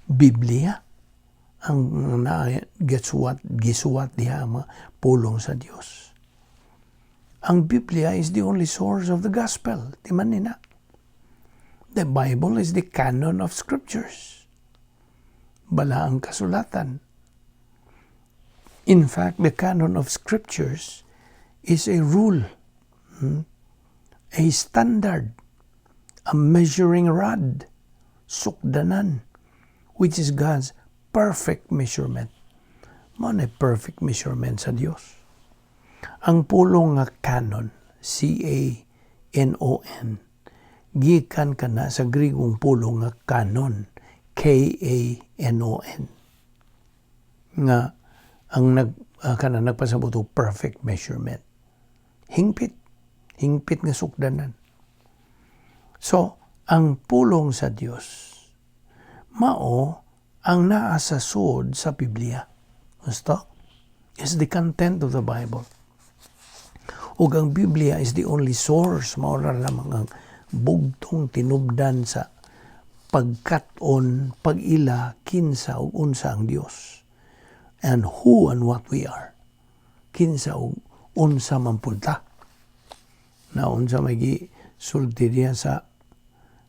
Biblia, ang na gisuwat gisuwat diha ang mga pulong sa Dios. Ang Biblia is the only source of the gospel. Di man ni na? The Bible is the canon of scriptures. Balaang kasulatan. In fact, the canon of scriptures is a rule, a standard, a measuring rod, sukdanan, which is God's perfect measurement. Mao na perfect measurement sa Dios. Ang pulong nga canon, canon, gikan kana sa Grigong pulong nga kanon, kanon. Nga ang nag kana nagpasabot og perfect measurement. Hingpit, hingpit nga sukdanan. So, ang pulong sa Dios mao ang naa sa sud sa Biblia. Gusto? Is the content of the Bible. Ug ang Biblia is the only source, mao ra lamang ang bugtong tinubdan sa pagkat-on, pag-ila, kinsa ug unsa ang Dios. And who and what we are. Kinsa ug unsa man pud ta. Na unsa may gisulti diha sa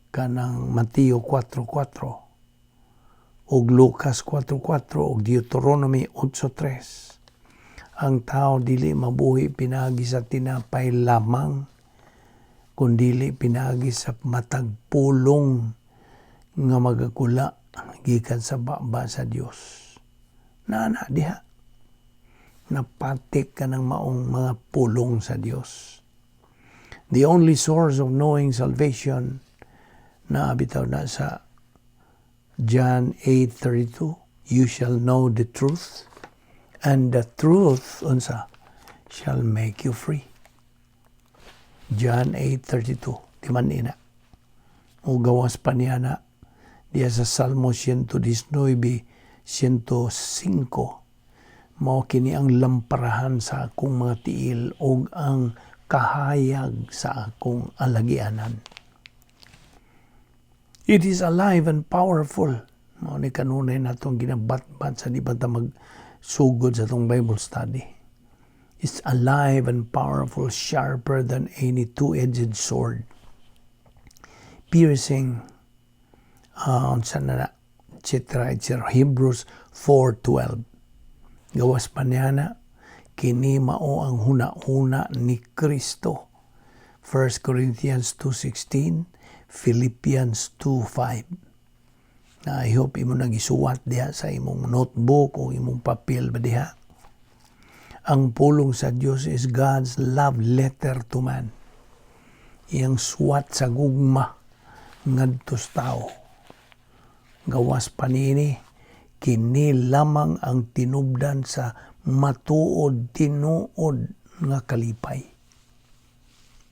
kanang Mateo 4:4 ug Lucas 4:4 ug Deuteronomy 8:3. Ang tao dili mabuhi pinaagi sa tinapay lamang, kundili pinaagi sa matag pulong nga magakula gikan sa baba sa Dios. Naa diha. Napatik ka ng maong mga pulong sa Dios. The only source of knowing salvation na bitaw na sa John 8:32, "You shall know the truth, and the truth," unsa, "shall make you free." John 8:32, di man ina? O gawas pa niya na diya sa Salmo 119, 105, mao kini ang lamparahan sa akong mga tiil ug ang kahayag sa akong alagianan. It is alive and powerful. Mao ni kanunay natong ginabatbat sa di pa ta magsugod sa atong Bible study. It's alive and powerful, sharper than any two-edged sword. Piercing, unsa na, etc. etc. Hebrews 4:12. Gawas pa niya na, kini mao ang huna-huna ni Kristo. 1 Corinthians 2:16, Philippians 2:5. Na I hope imo nagisuwat diha sa imong notebook o imong papel ba diha. Ang pulong sa Dios is God's love letter to man. Iyang suwat sa gugma ngadto sa tao. Gawas pa niini, kini lamang ang tinubdan sa matuod tinuod nga kalipay.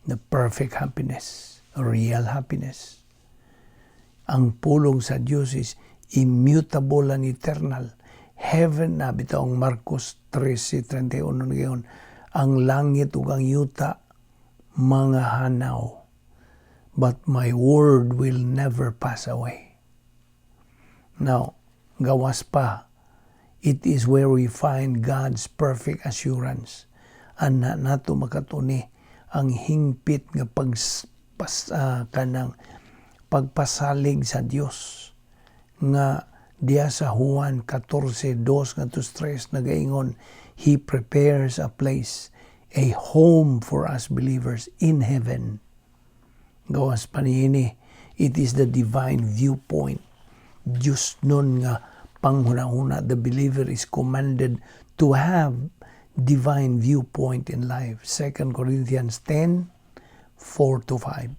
The perfect happiness, real happiness. Ang pulong sa Dios is immutable and eternal. Heaven na bitaw ang Marcos 13:31 ngayon, ang langit ug ang yuta mga hanaw, but my word will never pass away. Now, gawas pa, it is where we find God's perfect assurance. Ana nato makatuni ang hingpit nga pagpas, kanang pagpasalig sa Dios nga diya sa Juan 14:2 ngadto 3 nagaingon, He prepares a place, a home for us believers in heaven. Gawas pa niini, it is the divine viewpoint. Diyos nun nga panghuna-huna. The believer is commanded to have divine viewpoint in life. 2 Corinthians 10:4 to 5.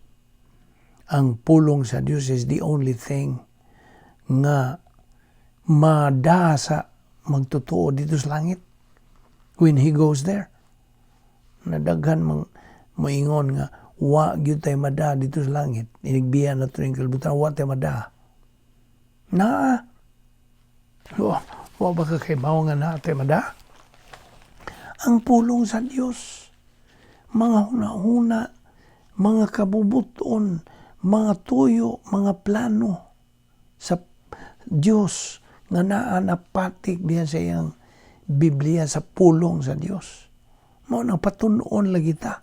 Ang pulong sa Dios is the only thing nga mada sa magtotoo dito sa langit when he goes there. Nadaghan mang moingon nga wa gyud tay mada dito sa langit. Inigbiya na to ning kalibutan, wa tay mada. Na wa ba ka kay nga naa tay mada? Ang pulong sa Dios, mga hunahuna, mga kabubuton, mga tuyo, mga plano sa Dios nga naa napatik diya sa iyang Biblia, sa pulong sa Dios. Mao nang patunon lagi ta.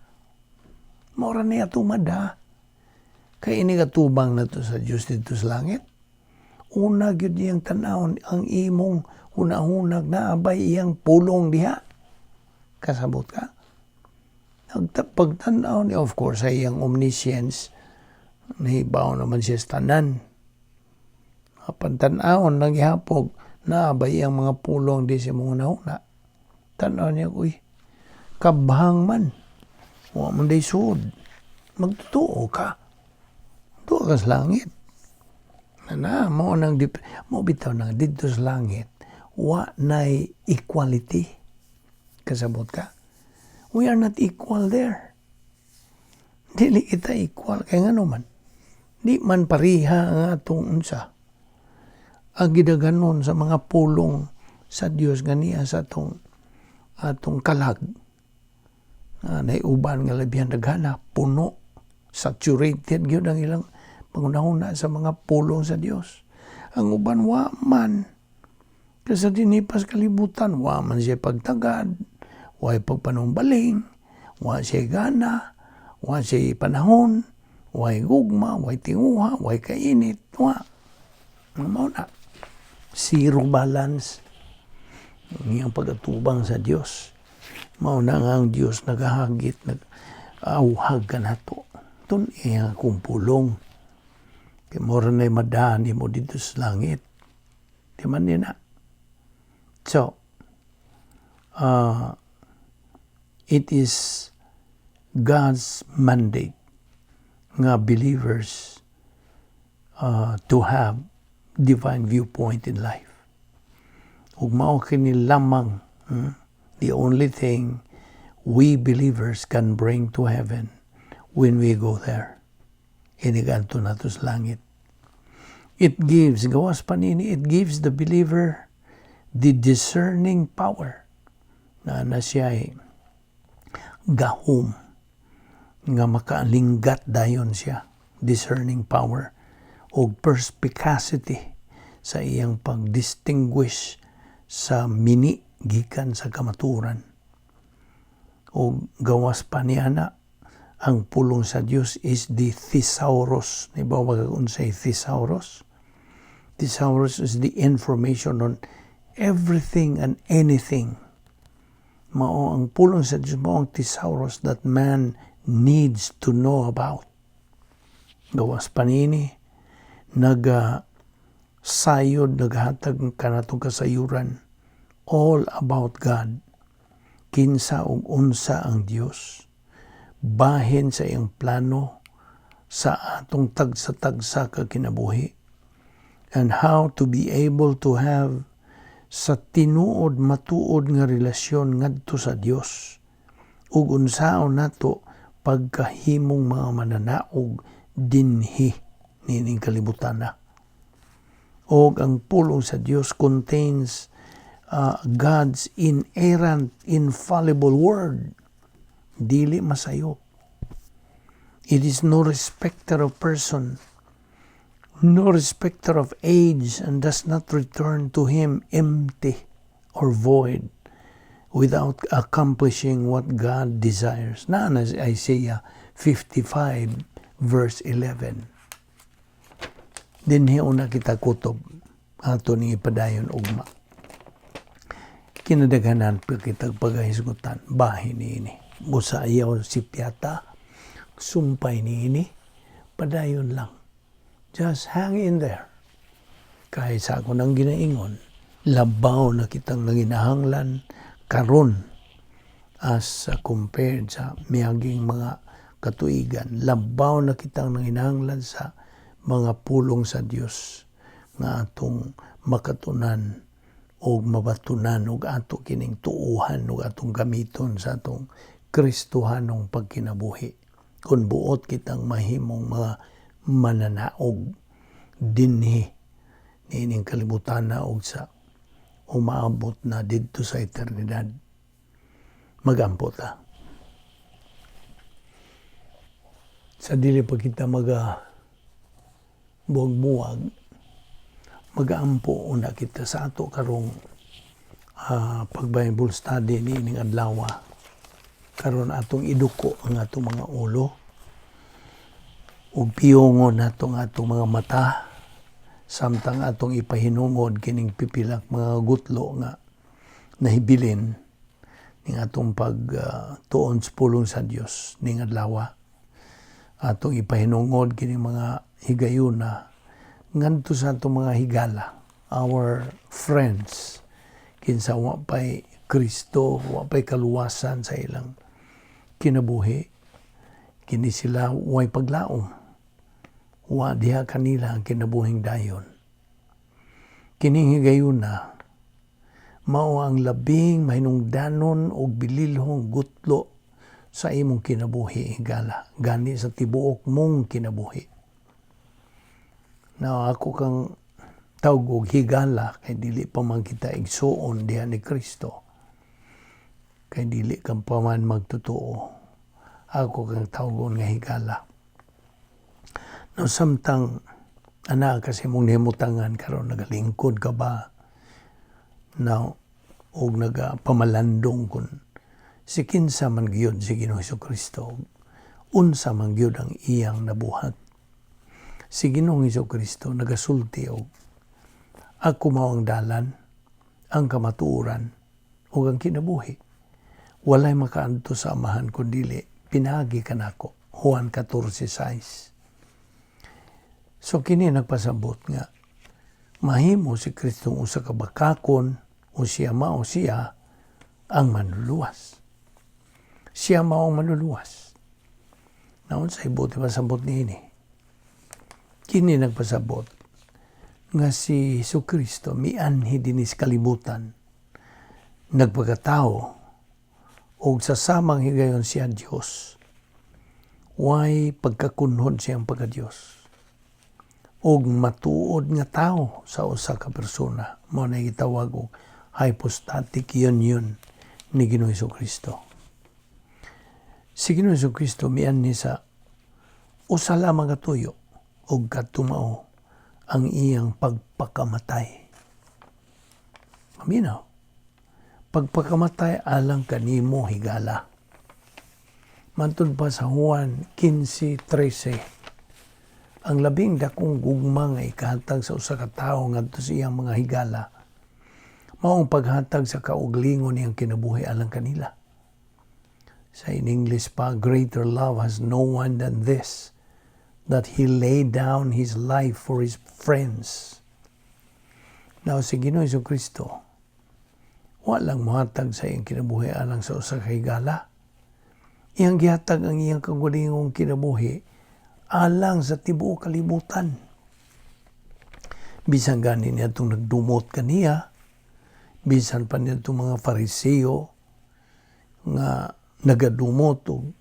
Mao ra niya tumada. Kay ini katubang na to sa Dios dito sa langit. Una gyud niyang tan-awon ang imong hunahunag na abay iyang pulong diha. Kasabot ka? Pagtanaw niya, of course, sa iyang omniscience, nahibaw naman siya sa tanan. Apan tan-awon lang gihapog, naabay iyang mga pulong di sa mga hunahuna. Tanaw niya, "Uy, kabhang man. Wa man day suod." Magtotoo ka. Tuwa ka sa langit. Na, mo nang dip, mo bitaw nang didto sa langit, wa nay equality. Kasabot ka? We are not equal there. Dili kita equal. Kaya nga man, di man pariha ang atong unsa. Ang gidaganon sa mga pulong sa Dios nga niya sa atong kalag. Nay uban nga labihan daghana, puno, saturated gyud ang ilang pangunahuna sa mga pulong sa Dios. Ang uban wa man. Kasi dinipas kalibutan, wa man siya pagtagad, wa pagpanumbaling, wa siya gana, wa siya panahon, wa gugma, wa tinguha, wa kainit, wa. Mao na. Zero balance ang iyang pag-atubang sa Dios. Mao na nga ang Dios nagahagit, nag-auhag ka nato. Tun iya akong pulong. Kay mora na'y madani mo dito sa langit. Di man niya na. So, it is God's mandate nga believers to have divine viewpoint in life. Ug mao kini lamang, the only thing we believers can bring to heaven when we go there. Iniganto nato sa langit. It gives, gawas pa nini, it gives the believer the discerning power na siya ay gahom nga makaalinggat dayon siya, discerning power o perspicacity sa iyang pag-distinguish sa mini gikan sa kamaturan. O gawas pa niya na ang pulong sa Dios is the thesaurus. Di ba wag unsay thesaurus? Thesaurus is the information on everything and anything. Mao ang pulong sa Dios, mao ang thesaurus that man needs to know about. Gawas pa nini, naga sayod, naghatag kanatong kasayuran all about God. Kinsa ug unsa ang Dios. Bahin sa iyang plano sa atong tagsa-tagsa ka kinabuhi. And how to be able to have sa tinuod matuod nga relasyon ngadto sa Dios ug unsaon nato pagkahimong mga mananaog dinhi niining kalibutan na. Og ang pulong sa Dios contains God's inerrant, infallible word. Dili masayop. It is no respecter of person, no respecter of age, and does not return to him empty or void without accomplishing what God desires. Naa na Isaiah 55 verse 11. Dinhi una kita kutob, ato ni ipadayon ugma. Kinadaghanan pa kitag pagahisgutan bahin niini. Busa ayaw sipyata, sumpay niini, padayon lang. Just hang in there. Kahit sa ako nang ginaingon, labaw na kitang nanginahanglan karon as compared sa miaging mga katuigan. Labaw na kitang nanginahanglan sa mga pulong sa Dios nga atong makatunan og mabatunan og ato kining tuuhan og atong gamiton sa atong Kristohanong pagkinabuhi. Kung buot kitang mahimong mga mananaog dinhi niining kalibutan na og sa umaabot na didto sa eternidad. Magampo ta. Sa dili pa kita maga buwag-buwag, magaampo una kita sa ato karong pag-Bible study niining adlaw. Karon atong iduko ang atong mga ulo ug piyongon nato ang atong mga mata samtang atong ipahinungod kining pipilak mga gutlo nga nahibilin ning atong pagtuon sa pulong sa Dios ning adlaw. Atong ipahinungod kining mga higayuna ngadto sa atong mga higala, our friends, kinsa wa pay Kristo, wa pay kaluwasan sa ilang kinabuhi. Kini sila way paglaom. Wa diha kanila ang kinabuhing dayon. Kining higayuna mao ang labing mahinungdanon og bililhong gutlo sa imong kinabuhi, higala, gani sa tibuok mong kinabuhi. Now, ako kang tawag og higala kay dili pa man kita igsuon diha ni Kristo. Kay dili kang pa man magtotoo. Ako kang tawgon nga higala. Now, samtang ana kasi mong nimutangan karon, nagalingkod ka ba? Now, og nagapamalandong kun si kinsa man gyud si Ginoong Kristo, unsa man gyud ang iyang nabuhat. Si Ginoong Kristo nagasulti og "Ako mao ang dalan, ang kamatuoran, ug ang kinabuhi. Walay makaadto sa Amahan kun dili pinaagi kanako." Juan 14:6. So kini nagpasabot nga mahimo si Kristo usa ka bakakon o siya mao siya ang manluluwas. Siya mao ang manluluwas. Naon sa ibuti pasabot niini? Kini nagpasabot nga si Hesus Kristo mianhi dinhi sa kalibutan, nagpakatao, og sa samang higayon siya Dios. Way pagkakunhod siyang pagka-Dios. Og matuod nga tao sa usa ka persona. Mao na gitawag og hypostatic union ni Ginoong Hesus Kristo. Si Ginoong Hesus Kristo mianhi sa usa lamang ka tuyo og kadto mao ang iyang pagpakamatay. Maminaw. Pagpakamatay alang kanimo, higala. Matud pa sa Juan 15:13, ang labing dakong gugma nga ikahatag sa usa ka tawo ngadto sa iyang mga higala mao ang paghatag sa kauglingon niyang kinabuhi alang kanila. Sa in English pa, "Greater love has no one than this, that he laid down his life for his friends." Now, si Ginoong Kristo, wa lang mohatag sa iyang kinabuhi alang sa usa ka higala. Iyang gihatag ang iyang kaugalingong kinabuhi alang sa tibuok kalibutan. Bisan gani niya itong nagdumot kaniya, bisan pa niya itong mga Fariseo nga nagadumot og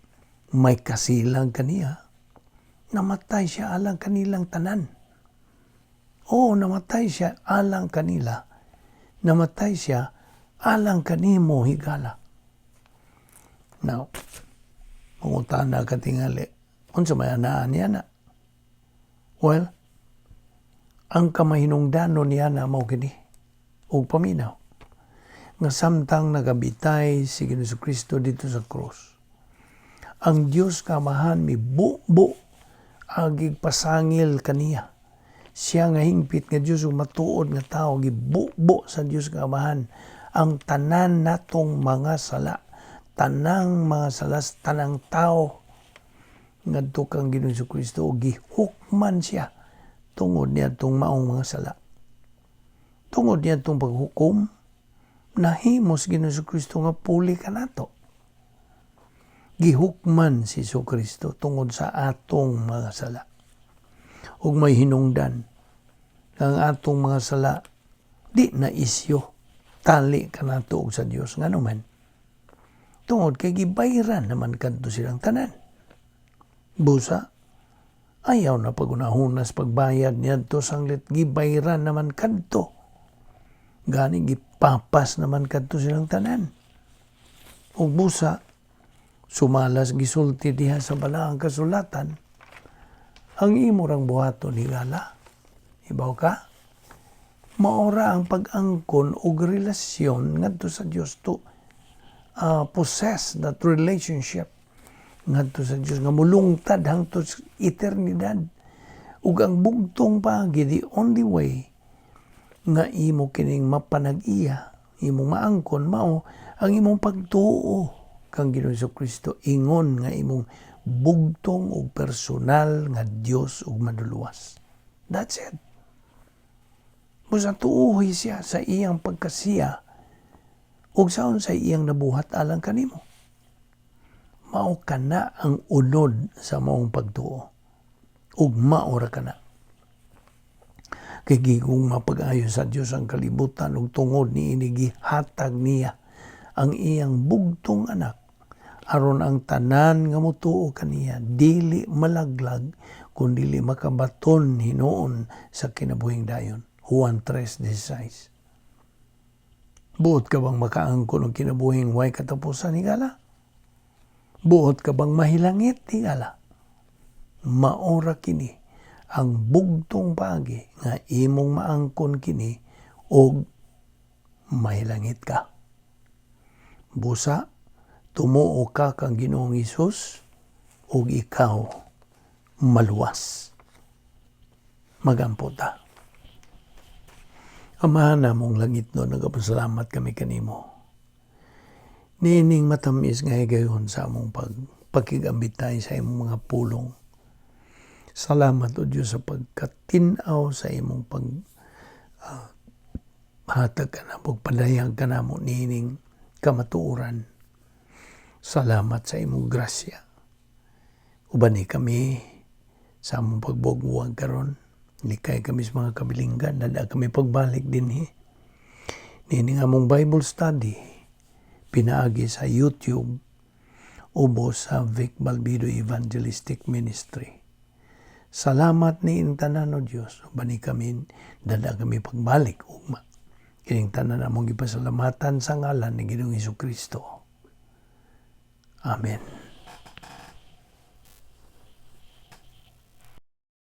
may kasilang kaniya, namatay siya alang kanilang tanan. Oo, namatay siya alang kanila. Namatay siya. Alang kanimo, higala. Now, mangutana ka tingali, unsa may anaa niya na? Well, ang kamahinungdanon niya na mao kini ug paminaw nga samtang nagabitay si Ginoong Kristo didto sa krus, ang Dios nga Amahan mibubo agig pasangil kaniya. Siya nga hingpit nga Dios ug matuod nga tawo, gibubo sa Dios nga Amahan ang tanan natong mga sala, tanang mga sala sa tanang tao ngadto kang Ginoong Kristo, ug gihukman siya tungod niadtong maong mga sala. Tungod niadtong paghukom, nahimo si Ginoong Kristo nga puli kanato. Gihukman si Kristo tungod sa atong mga sala. Ug may hinungdan ang atong mga sala di na isyo tali kanato ug sa Dios. Ngano man? Tungod kay gibayran naman kadto silang tanan. Busa, ayaw na pagunahunas pagbayad niadto sanglit gibayran naman kadto. Gani gipapas naman kadto silang tanan. Ug busa, sumalas gisulti diha sa Balaang Kasulatan, ang imo rang buhaton, higala. Ibaw ka? Maora ang pag-angkon og relasyon ngadto sa Dios, to possess that relationship ngadto sa Dios nga mulungtad hangtod sa eternidad. Ug ang bugtong paagi, the only way nga imo kining mapanag-iya, imong maangkon, mao ang imong pagtuo kang Ginoong Kristo ingon nga imong bugtong ug personal nga Dios ug Manluluwas. That's it. Busa tuohi siya sa iyang pagkasiya ug sa unsay iyang nabuhat alang kanimo. Mao kana ang unod sa maong pagtuo. Ug mao ra kana. Kay gigugma pag-ayo sa Dios ang kalibutan ug tungod niini gihatag niya ang iyang bugtong anak aron ang tanan nga motuo kaniya dili malaglag kun dili makabaton hinuon sa kinabuhing dayon. Juan 3:16. Buot ka bang makaangkon og kinabuhing way katapusan, higala? Buot ka bang mahilangit, higala? Maora kini ang bugtong paagi nga imong maangkon kini og mahilangit ka. Busa, tumuo ka kang Ginoong Hesus ug ikaw maluwas. Magampo ta. Amahan namong langitnon, nagapasalamat kami kanimo niining matamis nga higayon sa among pagkigambitay sa imong mga pulong. Salamat, O Diyos, sa pagkatin-aw sa imong pag hatag ka na, pagpadayag ka namo niining kamatuoran. Salamat sa imong grasya. Ubani kami sa among pagbuwag karon. Likay kami sa mga kabilinggan, dada kami pagbalik dinhi. Niining among Bible study, pinaagi sa YouTube, ubos sa Vic Balbido Evangelistic Ministry. Salamat ni tanan, O Diyos. Ubani kami, dada kami pagbalik ugma. Kining tanan among gipasalamatan sa ngalan ni Ginoong Kristo. Amen.